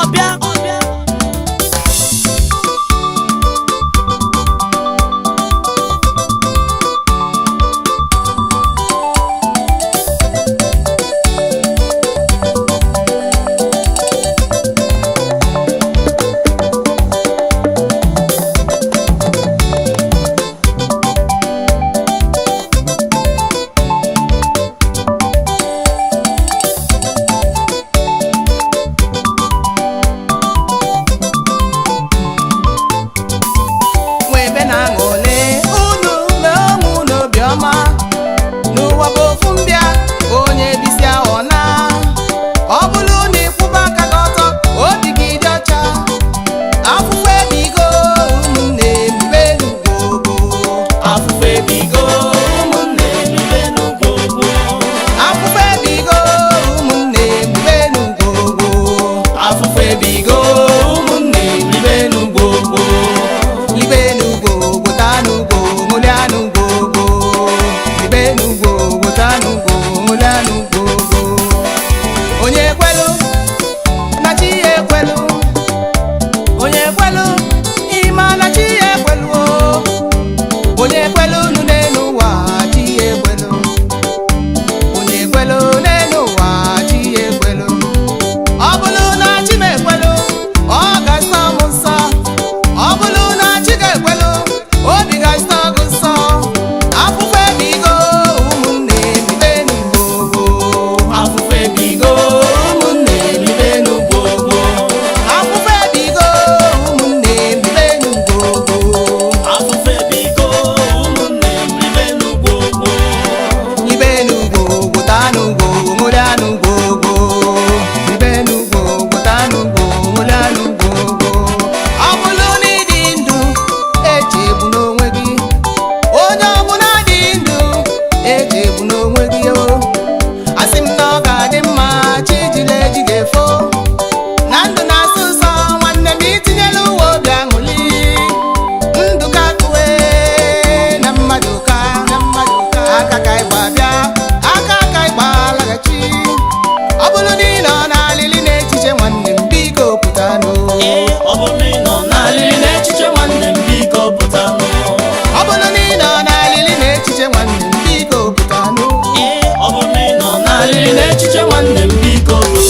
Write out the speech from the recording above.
Ọbịa. Nwebe na-aṅụle unu mee onwe unu obiọma n'ụwa bụ ofu mbịa, onye bisia ọ na ọ bụrụ na ịkwụba aka gị ọtọ, obi gị dị ọcha, afụfụ ebigo. Ụmụnne, mbe n'ugbo. Afụfụ ebigo, ụmụnne, mbe n'ugwogwo. Afụfụ ebigo, ụmụnne, mbe n'ugbo. Afụfụ ebigo, ụmụnne, mbe n'ugwogwo. Libe n'ugbo, gwota n'ugbo, ṅụlịa n'ugbo. Libe n'ugbo, gwota n'ugbo, ṅụlịa n'ugbo. Onye ekwelu na chi ya ekwelu, onye ekwelu ịma na chi ya ekwelu o. Onye ekwelu nụ n'elu ụwa, chi ya ekwelu. Onye ekwelu n'elu ụwa, chi ya ekwelu. Ọ bụrụ na chi m ekwelu, ọ ga-asọ m nsọ. Ọ bụrụ na chi ga-ekwelu, obi ga-asọ gị nsọ. Afụfụ ebigo, ụmụnne, bibe n'ugbo. Afụfụ ebigo, ụmụnne, mbe n'ugwogwo. Afụfụ ebigo, ụmụnne, bibe n'ugbo. Afụfụ ebigo, ụmụnne, mbe n'ugwogwo. Libe n'ugbo, gwụta n'ugbo, ṅụrịa n'ugbo. Libe n'ugbo, gwụta n'ugbo, ṅụrịa n'ugbo. Ọ bụrụ na ị dị ndụ, echegbu n'onwe gị. Onye ọbụla dị ndụ, echegbu n'onwe gị o. Asị m na ọ ga-adị mma, chi jiri eji ga-efo na ndụ na-asụ ụsọ. Nwanne m, itinyela uwe obi aṅụli ndụ ka kụwe na mmadụ ka na mmadụ ka aka ka ịgba bịa, aka ka ịgba laghachi. Ọ bụrụ na ị nọ n'alịlị n'echiche, nwanne m, biko pụtanụ. Ee, ọ bụrụ na ị nọ n'alịrị n'echiche, nwanne m, biko pụtanụ. Ọ bụrụ na ị nọ n'alịlị n'echiche, nwanne m, biko pụtanụ. Ee, ọ bụrụ na ị nọ n'alịrị n'echiche, nwanne m, biko pụtanụ.